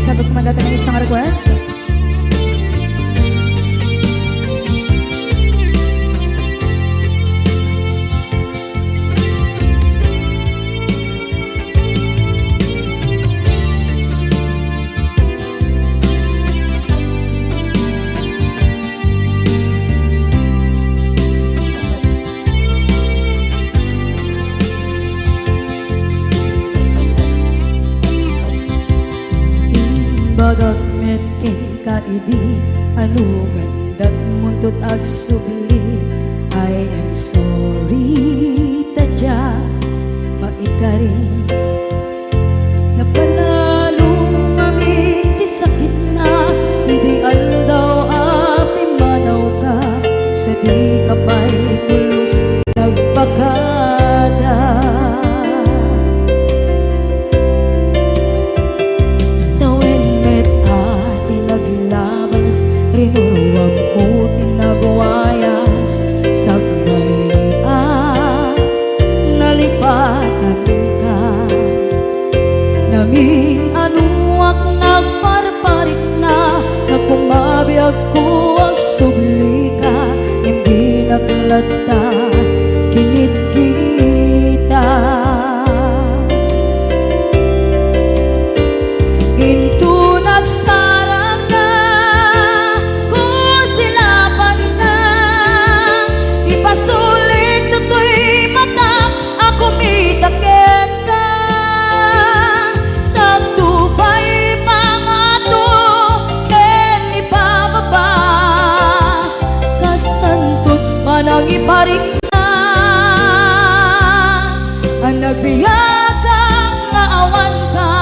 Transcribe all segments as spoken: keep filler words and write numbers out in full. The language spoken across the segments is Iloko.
Sabagman dayta nga maysa nga request. Imbagak met kenka idi, ano nga indatmonto agsubli. I am sorry, ta diak maikari. Napanalo ngamin ti sakitna, idi aldaw a pimmanawka, sadika pay pulos nagpakada. Tawen met a ti naglabas, rinuruamko ti nagwayas, sakbay a nalipatanka. Namin-anoak nagparparikna, nga kumabiagko agsublika, ngem dinak latta kinitkita. Inton agsarangka, kusilapanka, ipasulik toy matak a kumita kenka. Sakto pay pangato ken ibababa, kastanto ti panangiparikna a nagbiag nga awanka.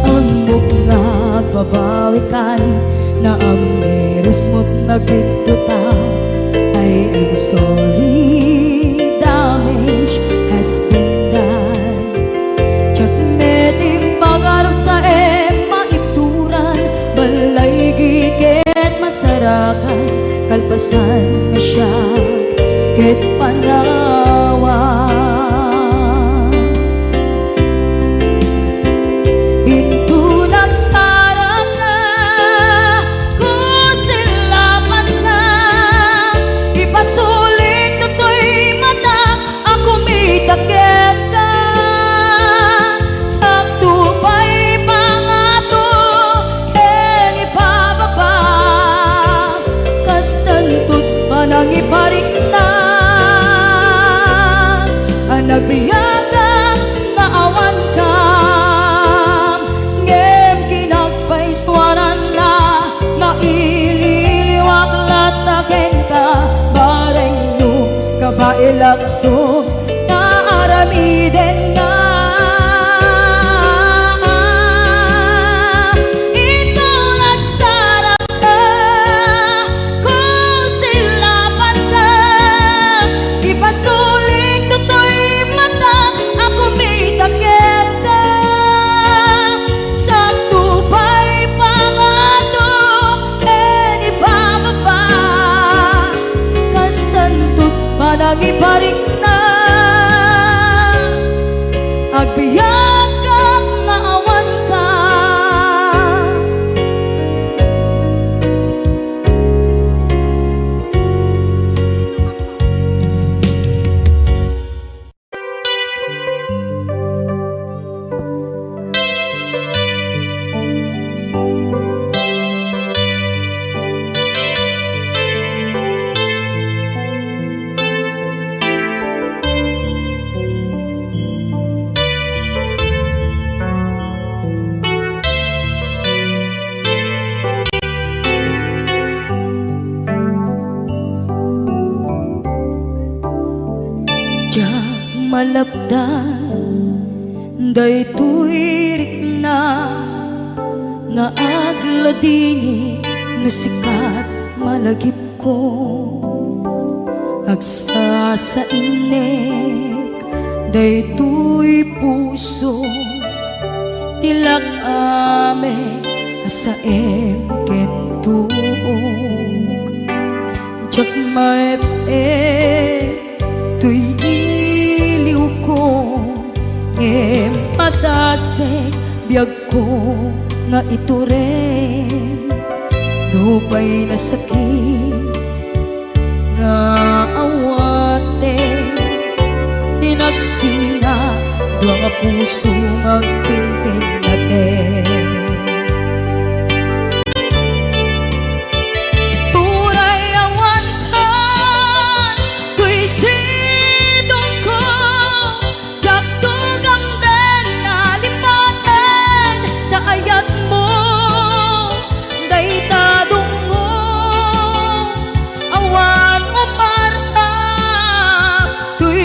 Ammok nga agbabawikan, naammirismot nagbiddota. I am sorry, damage has been done. Diak met impagarupsa a maibturan, balaygi ket masarakan, kalpasan nga siak ket panawan. Inton agsarangka, kusilapanka, ipasulik toy matak a kumita kenka. Sakto pay pangato ken ibababa, kastanto ti panangiparikna a nagbiag nga awanka. Ngem kinagpaisuananna, maililiwak latta kenka, bareng no kabaelakto nga aramidenna. Inton agsarangka, kusilapanka, ipasulik toy matak a kumita kenka. Sakto pay pangato ken ibababa, kastanto ti panangiparikna. Agbiagak nga awanka. Diak malapdan Daytoy rikna nga agladingit no sika ti malagipko. Agsasainek daytoy puso ti lak-am a saem ken tuok. Diak maep-ep toy iliwko, ngem padasek biagko nga itureng. Nupay nasakit nga awaten, ti nagsina dua nga puso nga agpinpinnaten. Uray awan toy sidongko, diak tugamden a lipaten ta ayatmo dayta dungngo. Awan umarta toy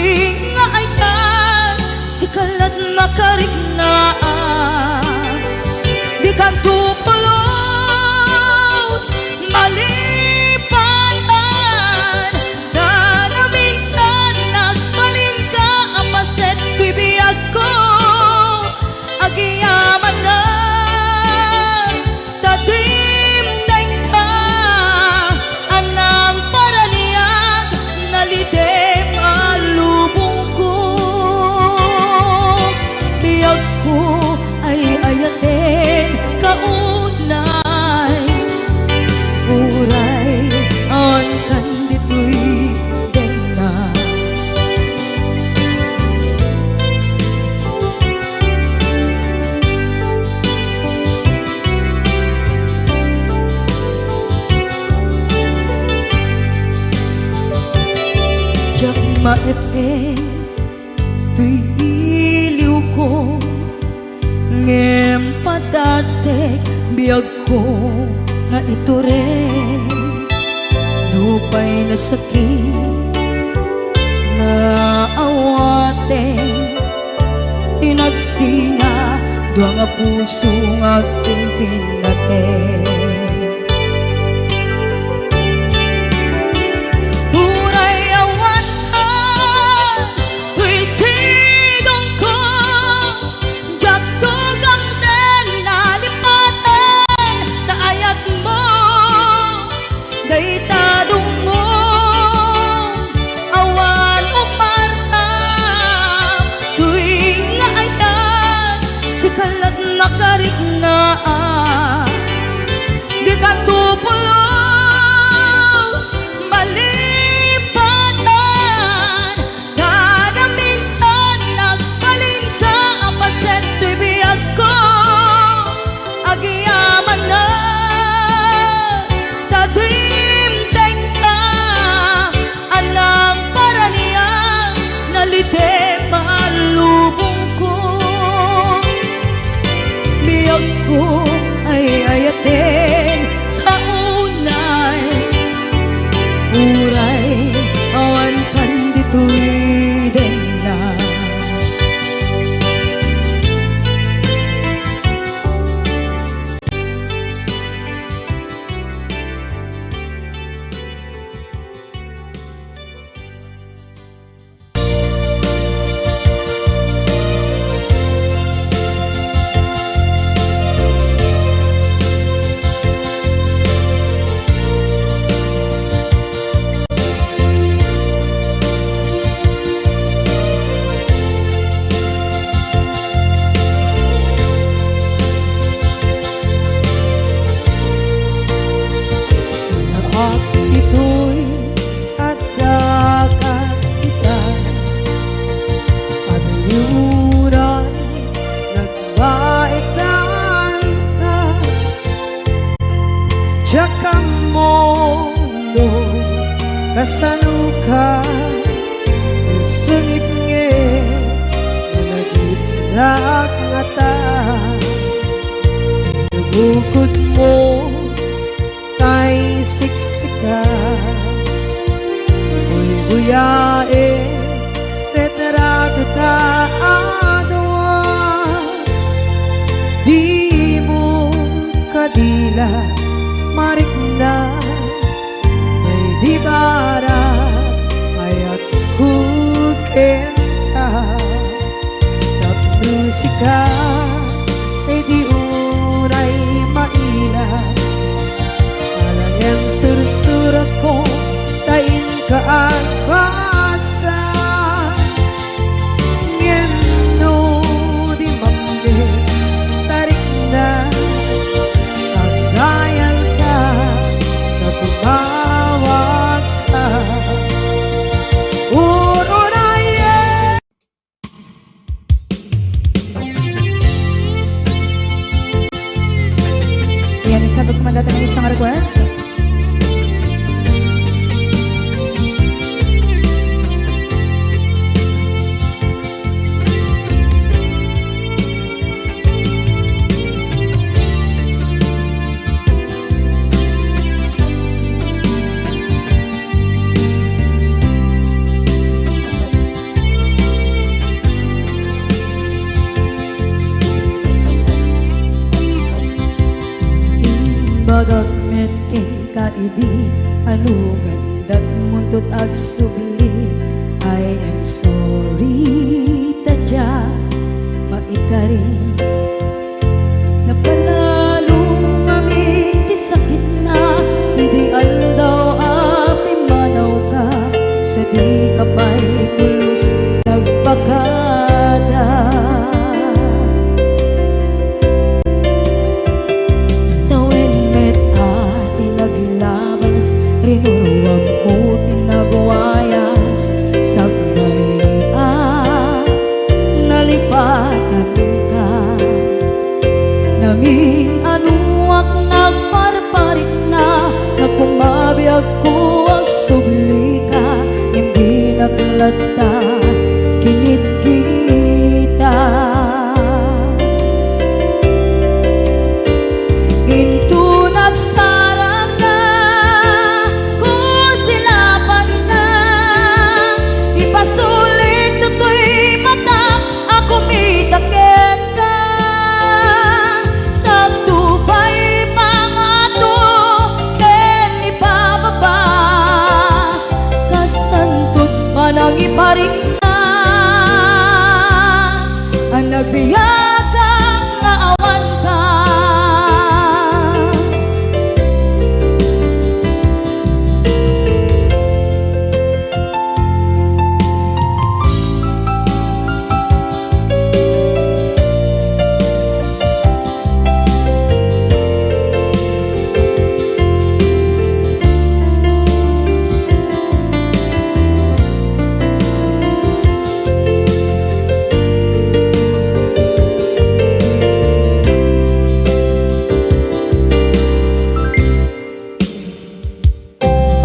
nga ayat, sika la't makariknaan. Dikanto pulos malipatan, ta naminsan nagbalinka a paset toy biagko. Agyamanak ta dimdengka, a nangparaniag, nalidem a lubongko. Biagko, ay-ayatenka unay, uray awan kan ditoy denna. Diak maep-ep toy iliwko, ngem padasek biagko nga itureng. Nupay nasakit nga awaten, ti nagsina dua nga puso nga agpinpinnaten. Uray awan toy sidongko, diak tugamden a lipaten ta ayatmo dayta dungngo. Awan umarta toy nga ayat, sika la't makariknaan. Dikanto pulos malipatan, ta naminsan nagbalinka a paset toy biagko. Agyamanak ta dimdengka, a nangparaniag, nalidem a lubongko. Biagko, ay-ayatenka unay, uray awan kan ditoy denna. Naak ditoy adda ka ita, aduray nagbaetan ka. Diak ammo no kasanoka, sungit nga nagitdak ngata. Bukod mo tay siksika, buybuyaen, tetragta a dua. marikna, daydi bararayatko kenka. Tapno sika, daydi unay maila, alang-alang sursuratko, ta inka agbasa. Ngem no di mammeng, tarikna, agayalka, ta tumawagka. Urunayen. Ayan, isabot ko man dayta nga isang request. Imbagak met kenka idi, anu nga indatmonto ti agsubli. I am sorry, ta diak maikari. Napalalo ngamin ti sakitna, idi aldaw a pimmanawka, sadika pay pulos nagbakada. Tawen met a ti naglabas, rinuruamko ti nagwayas, sakbay a nalipatanka. Namin-anuak nagparparikna, nga kumabiagko agsublika, ngem dinak latta kinitkita. Inton agsarakka, kusilapanka, ipasulik toy matak a kumita kenka. Sakto pay pangato ken ipababa, kastanto ti panangiparikna a nagbiagak nga awanka.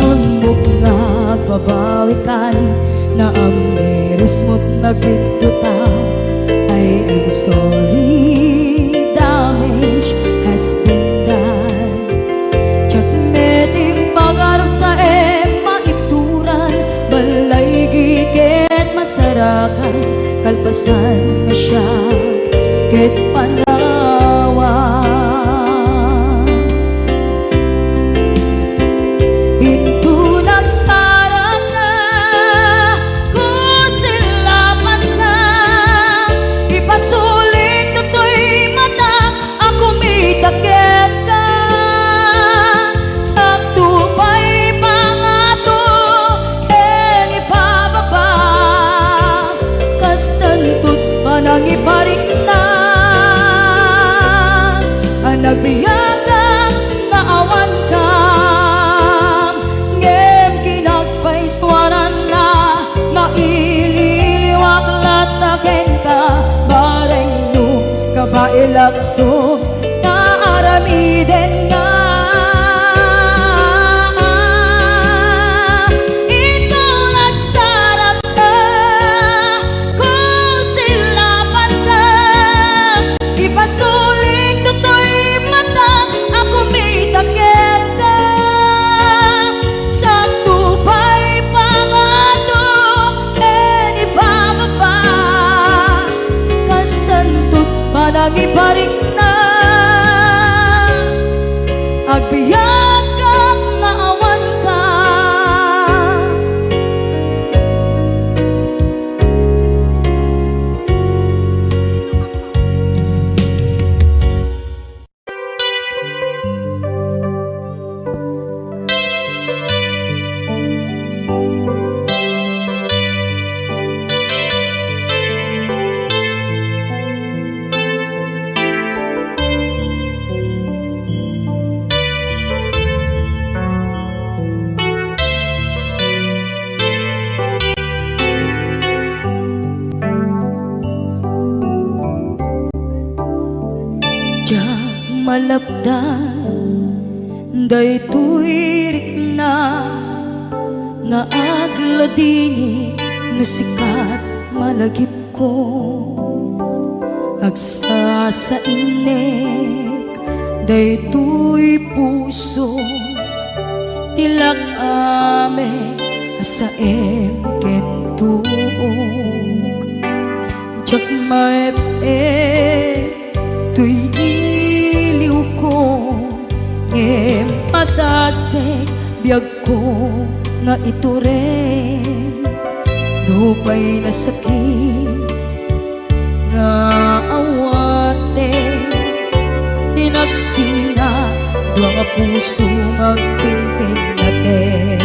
Ammok nga agbabawikan, naammirismot nagiddota. I am sorry, damage has been done. Diak met impagarupsaem maibturan, balay giket masarakan, kalpasan nga siak ket panawan. Inton agsarakka, kusilapanka, ipasulik toy matak a kumita kenka. Sakto pay pangato ken ipababa, kastanto ti panangiparikna a nagbiagak nga awanka. Ngem kinagpaisuananna, maililiwak latta kenka, bareng no kabaelakto nga aramidenna. Inton agsarakka, kusilapanka, ipasulik toy matak a kumita kenka. Sakto pay pangato ken ipababa, kastanto ti panangiparikna Lapdan daytoy rikna nga agladingit no sikat malagipko. Agsasainnek daytoy puso ti lak-amek a saem ken tuok. Diak maep-ep toy iliwko, ngem padasek biagko nga itured. Nupay nasakit nga awaten, ti nagsinga dua nga puso nga agpinpinnaten.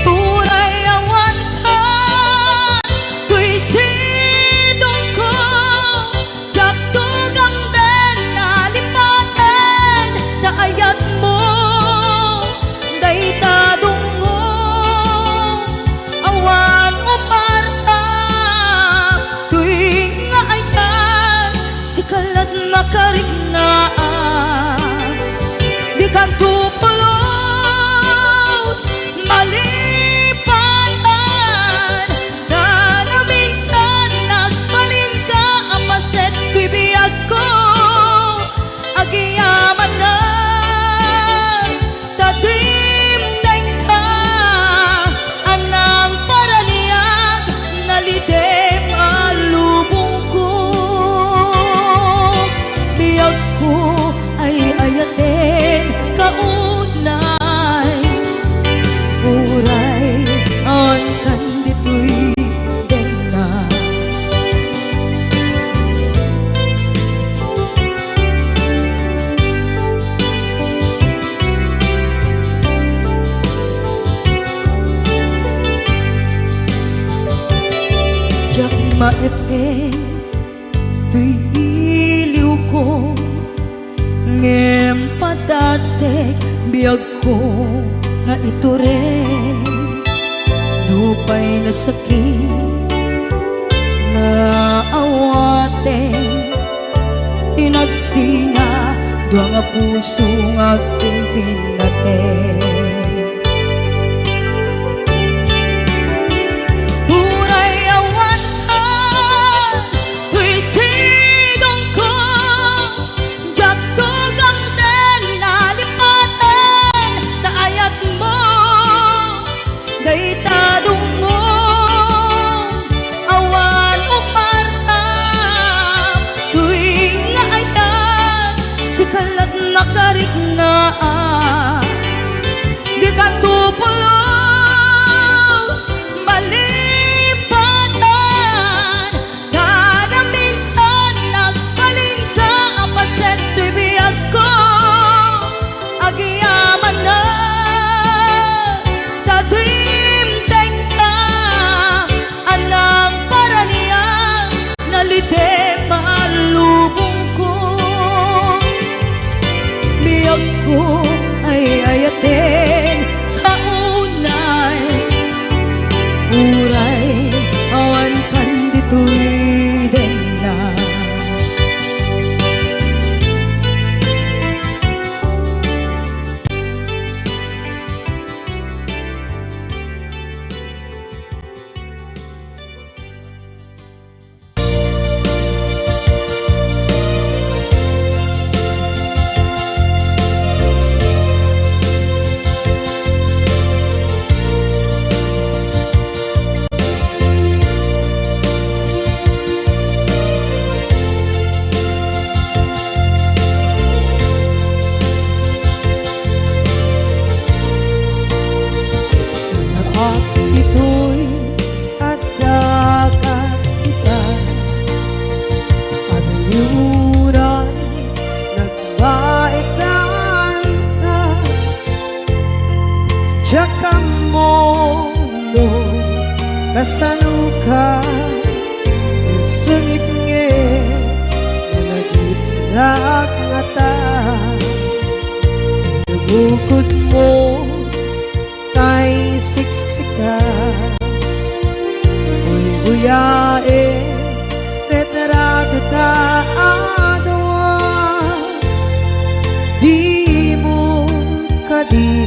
Uray awan ka toy sidongko, diak tugamden a lipaten ta ayatmo dayta dungngo. Awan umarta toy nga ayat, sika la't makariknaan. Dikanto pulos malipayan, ta naminsan nagbalinka a paset toy biagko. Agyamanak ta dimdengka, a nangparaniag, nalidem a lubongko. Biagko ay ayaten ka unay, uray awan kan ditoy denna. Diak maep-ep toy iliwko, ngem padasek biagko nga itured. Nupay nasakit nga awaten, ti nagsinga dua nga puso nga agpinpinnaten. Uray awan ka toy sidongko, diak tugamden a lipaten ta ayatmo dayta dungngo. Awan umarta toy nga ayat, sika la't makariknaan. Dikanto pulos malipayan, ta naminsan nagbalinka a paset toy biagko. Agyamanak ta dimdengka, a nangparaniag, nalidem a lubongko. Biagko ay ayaten ka unay, uray awan kan ditoy denna. Naak ditoy adda ka ita, adu uray nagbaekan ka. Diak ammo no kasano ka, sungit ngarud nga nagitnak ngata. Nabukodmo tay siksika. Buybuyaen, ket raget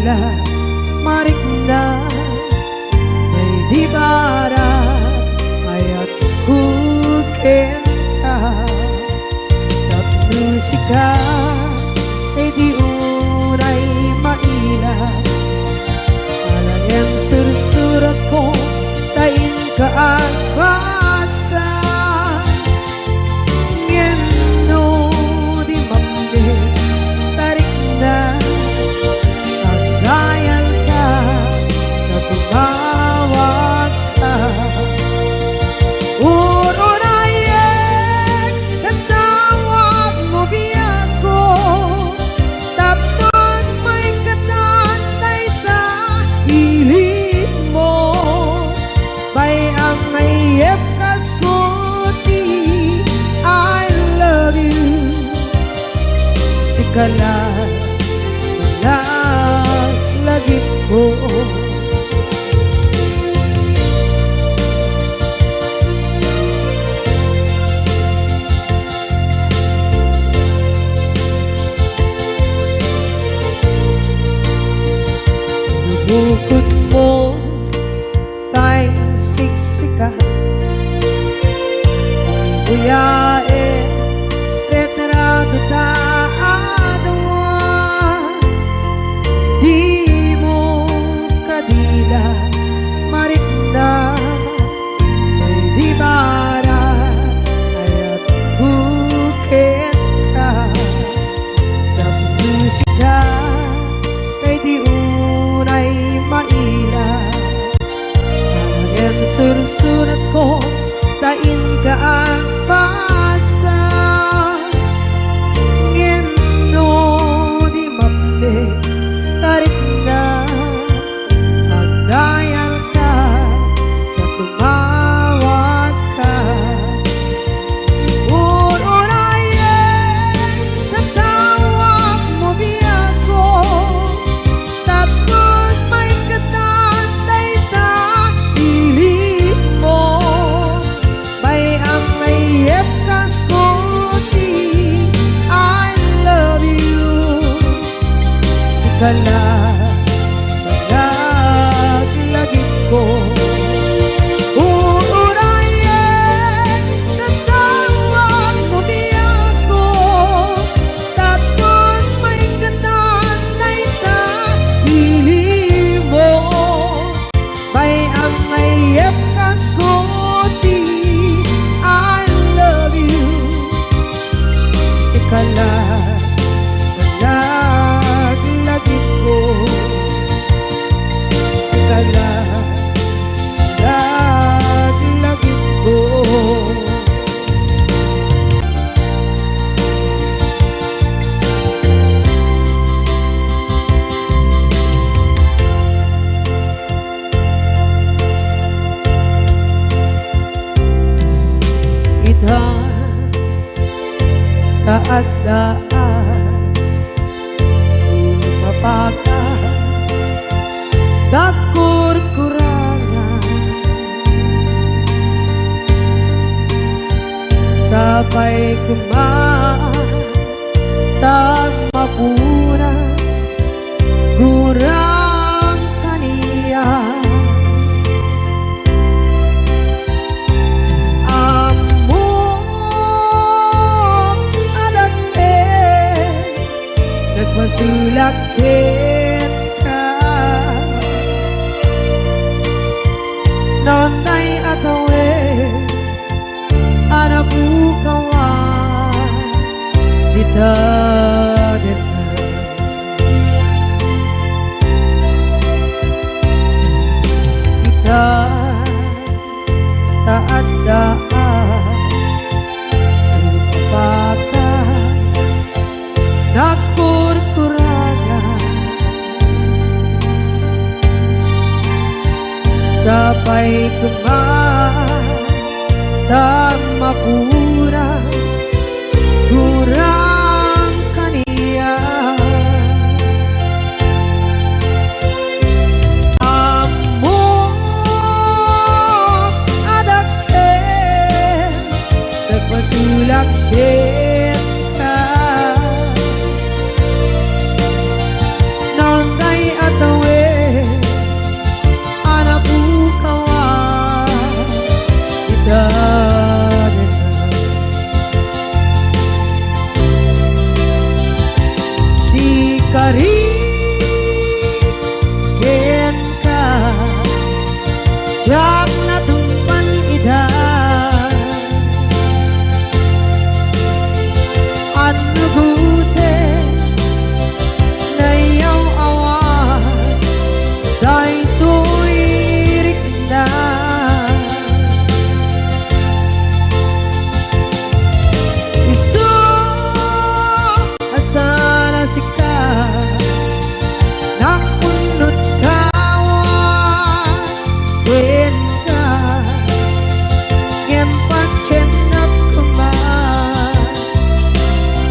Marikna, daydi barag, ayatko kenka. Tapno sika, daydi unay maila. Ala nga sursuratko, ta inka agbasa. Ngem no di mapne, ta rikna, agdayalka, ta tumawagka. Urunayek, tatawagmo biagko, tapno maikatan dayta ilinmo. Bay-am nga iyepkasko ti I love you. Sika la, laglagipko. Bukod mo tay siksika. Buyaen, retrato ta a dua. Dimo kadila, marikna, daydi barag, ayatko kenka. Tapno sika, daydi unay maila. Ngem sursuratko, ta inka agbasa. Ngem no di mapne, ta rikna, agdayalka, ta tumawagka. Urunayek, tatawagmo biagko, tapno maikatan dayta ilinmo. Bay-am nga iyepkasko ti I love you. Sika la, laglagipko. Urunayek, tatawagmo biagko, tapno maikatan dayta ilinmo. Bay-am nga iyepkasko ti I love you. Sika la, laglagipko. Sika la, laglagipko. Ita, ta adda a sumapakak, dagkurkurangan, sapay koma ta mapunas, gurang kaniak. Ammok a dakkel, nagpasulak kenka. Nantay a tawen a napukawan dita deta. Ita, ta adda a sumapakak, nagkurkurangan, sapay koma ta mapunas, gurang kaniak. Ammok a dakkel, nagpasulak kenka. Nantay a Ikari kenka, diak natungpal ida. Annugoten, nayaw-awan daytoy rikna. Isu a saan a sika, nakunot kawan kenka, ngem patiennak koma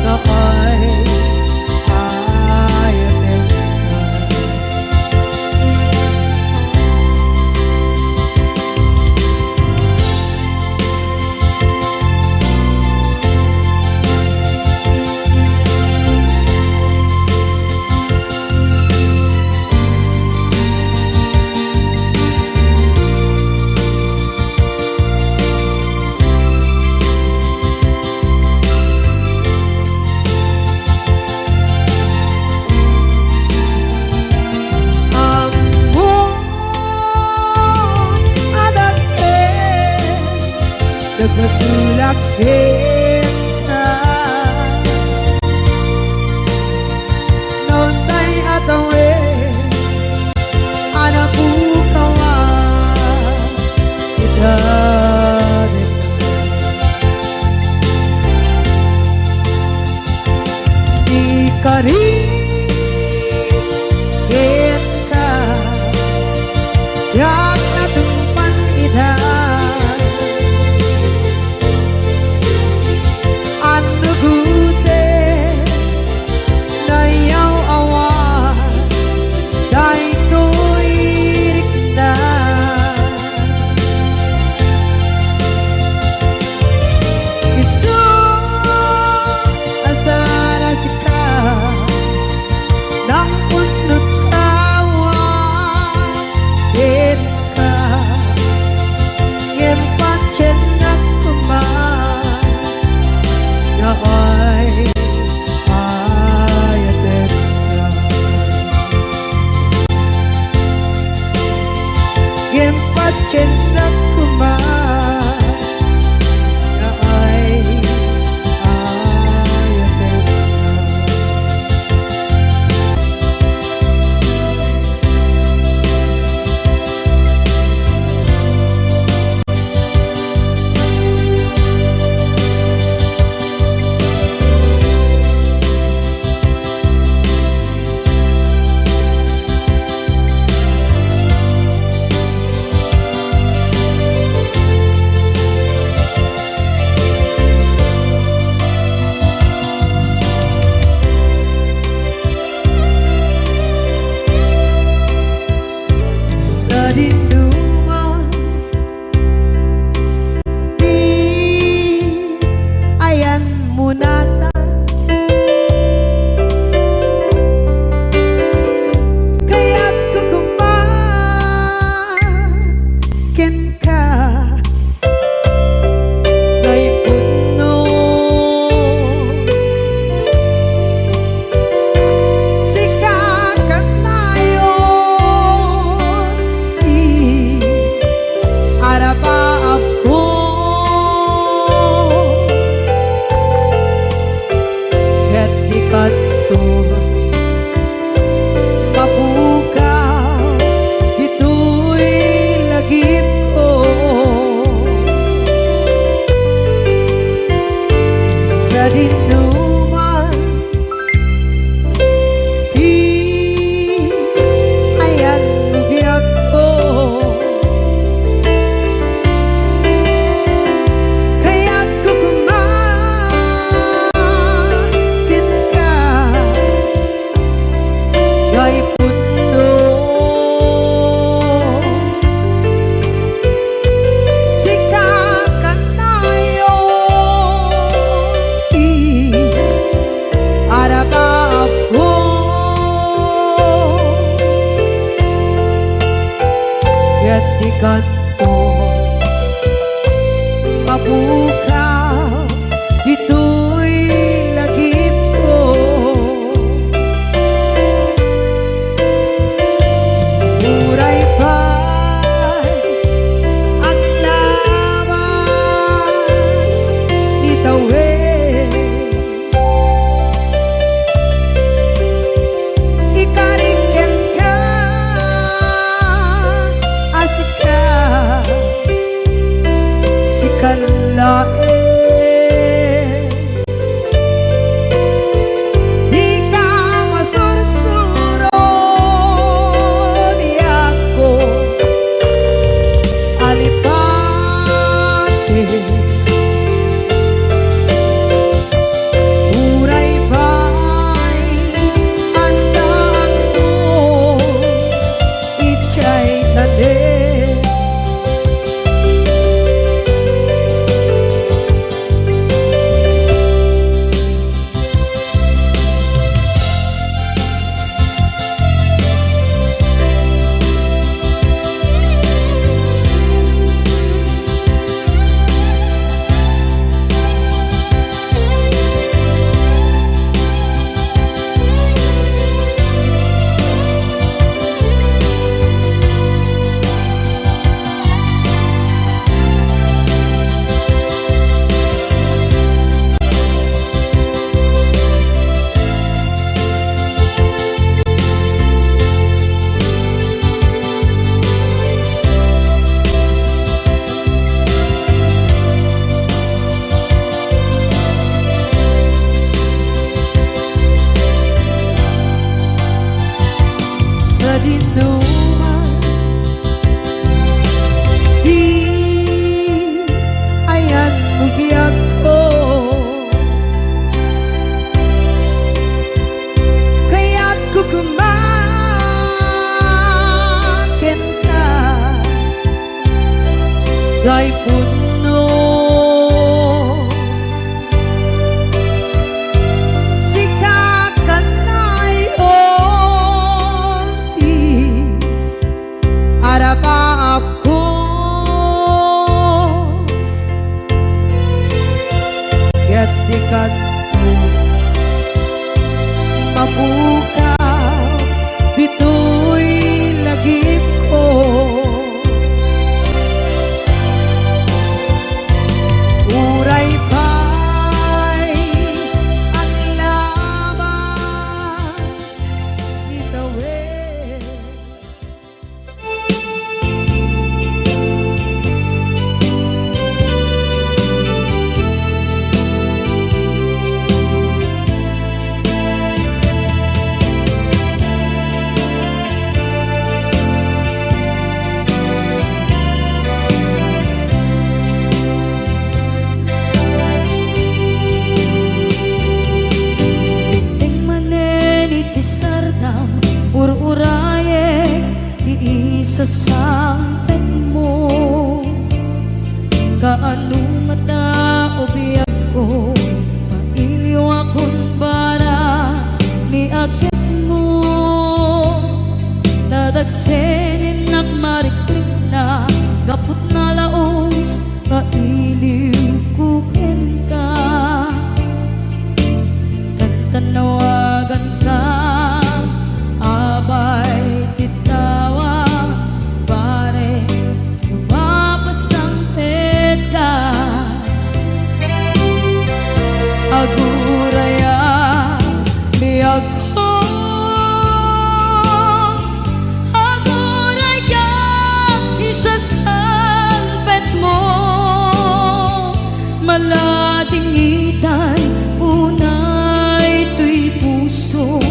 nga ay-ayatenka. Ammom a dak-el, nagpasulak kenka. Naunday a tawen a napukawan ita dita. Ikari kenka, diak natungpal ida. Annugoten, nayaw-awan daytoy rikna. Isu a saan a sika, nakunot kawan kenka, ngem patiennak koma nga ay-ayatenka. Ngem patiennak koma nga ay-ayatenka. Sadinoman, di ayan mo nata. Kayatko koma kenka, naipudno. Sika kanayon ti arabaabko, ket di kanto mapukaw ditoy lagipko. Sadinoman, di ayan biagko. Kayatko koma kenka, naipudno. Sika kanayon ti arabaabko, ket di kanto mapukaw ditoy lagipko. Sinuman, di ayanmo biagko. Kayatko koma kenka, Daypunno. Sika kanay ti arapaapko, ket di kasta mapukaw ditoy lagipko. Uray pay aglabas itawid. Dimteng manen iti sardam, ur-urayek ti isasangpetmo. Kaano ngata, o biagko, mailiwakon bara ni aketmo? Ta dagseninnak marikrikna gapu ta nalaus nga iliwko kenka. Ket tannawaganka, abay ti tawa, barek no mapasangpetka. Aguraya, biagko, aguraya, isasangpetmo. Maladingitan unay toy puso,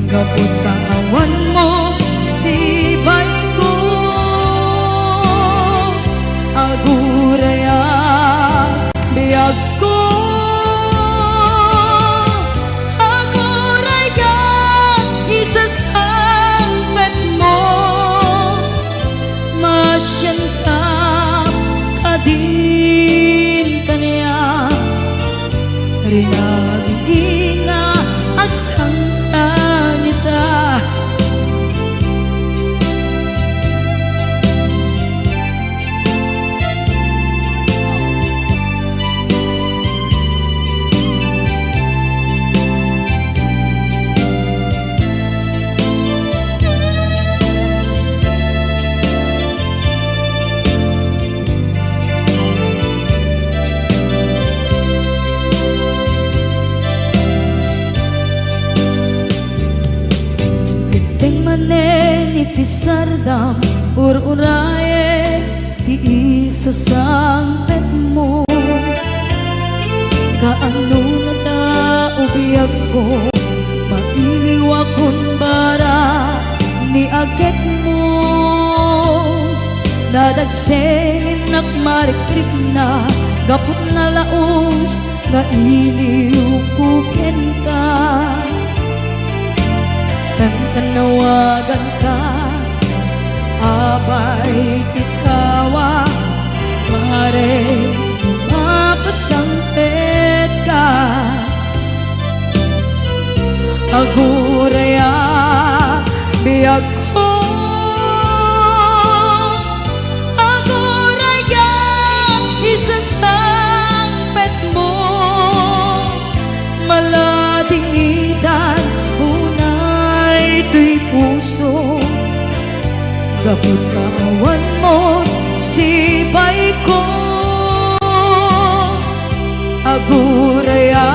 gapu ta awanmo sipaayko. Aguraya, biagko, aguraya, isasangpetmo. Masianka kadin kaniak, rinabinga agsangsangitak. Dimteng manen iti sardam, ur-urayek ti isasangpetmo. Kaano ngata, o biagko, mailiwakon bara ni aketmo? Nadagseninnak marikrikna gapu ta nalaus nga iliwko kenka. Tantannawaganka, abay ti tawa, barek no mapasangpetka. Aguraya, biagko, aguraya, isasangpetmo. Maladingitan unay toy puso, gapu ta awanmo sipaayko. Aguraya,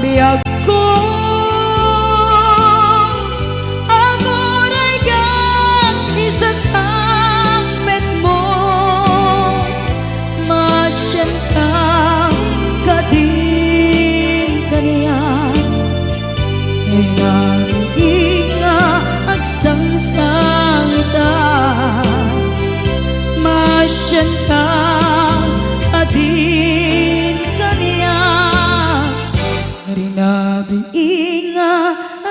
biagko, aguraya, isasangpetmo. Masianka kadin kaniak, rinabinga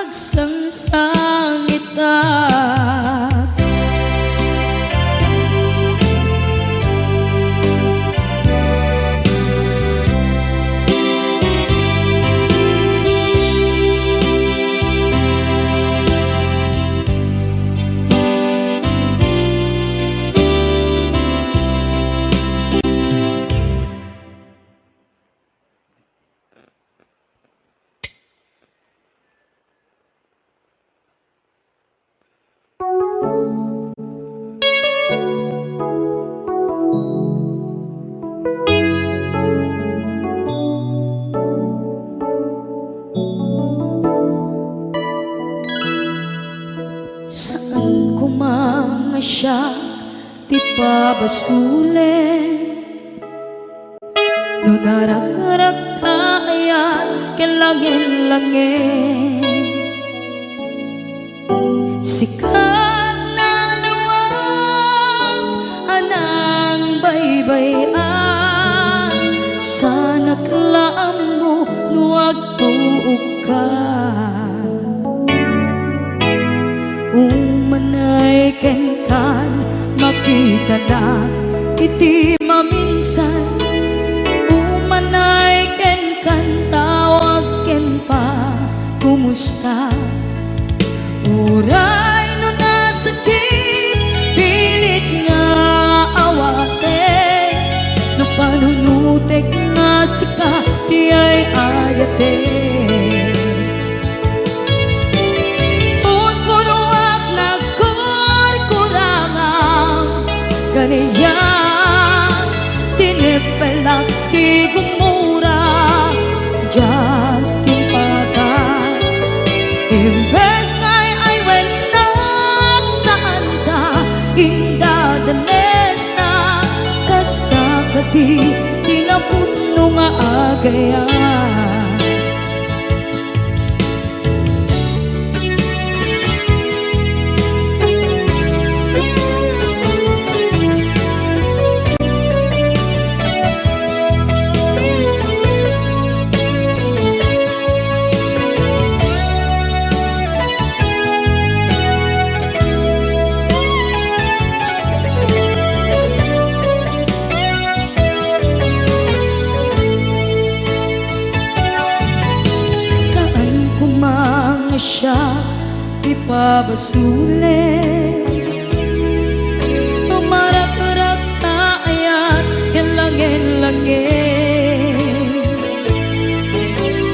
Sangsangitak. Saan koma nga siak ti pabasolen. No narakrak ta ayat ken langin-langin, sika nalawag a nangbaybay-an, sanak la ammo no agtuokka. Umanay kenkan, makitanak iti maminsan. Umanay kenkan, tawag ken pa, kumusta? Uray no nasakit, pilit nga awaten. No panunutek nga sika ti ay-ayaten. Punpunoak nagkurkurangam, kaniak, tineppelak ti gumura, diak timpakan. Imbes nga ay-aywennak, saanta indadanesna, kasta kadi ti napudno nga agayam. Saan koma nga siak ti pabasolen. Tumarakrak ta ayat ken langin-langin.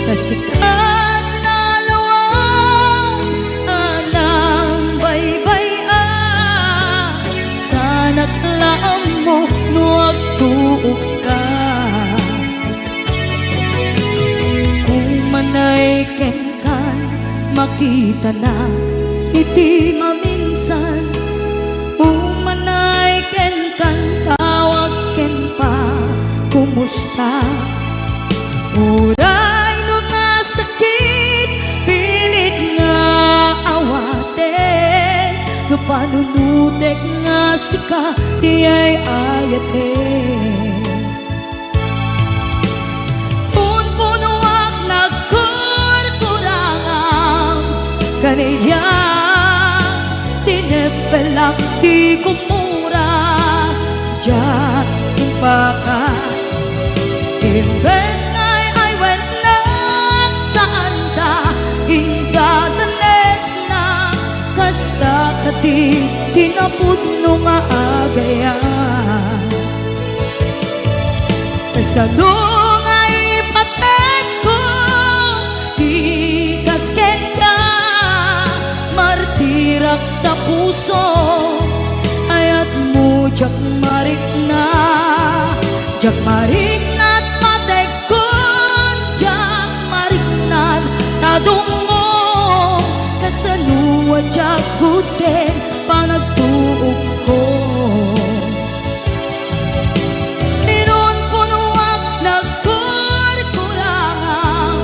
Kasikat nalawag a nangbaybay-an, sanak la ammo no agtuokka. Umanay kenkan, makitanak iti maminsan. Umanay kenkan, tawag ken pa, kumusta? Uray no nasakit, pilit nga awaten. No panunutek nga sika ti ay-ayaten. Punpunoak nagkurkurangam, kaniak, tineppelak ti gumura, diak timpakan. Imbes nga ay-aywennak, saanta indadanesna, kasta kadi ti napudno nga agayam. Kasano nga ipatekko ti kas kenka, martirak ta puso, ayatmo diak marikna, diak marikna ta patekkon, diak marikna ta dungngo, kasano a diak gudden panagtuokko. Inunpunoak nagkurkurangam,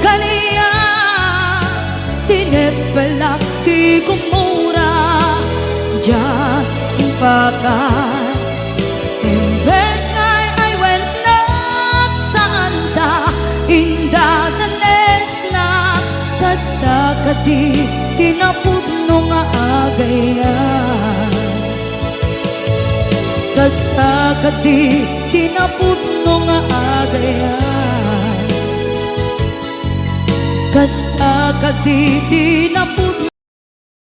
kaniak, tineppelak ti gumura, diak timpakan. Imbes nga ay-aywennak, saanta indadanesna, kasta ket Di, di napudno nga agayat. Kasta kadi di napudno nga agayat. Kasta kadi di napudno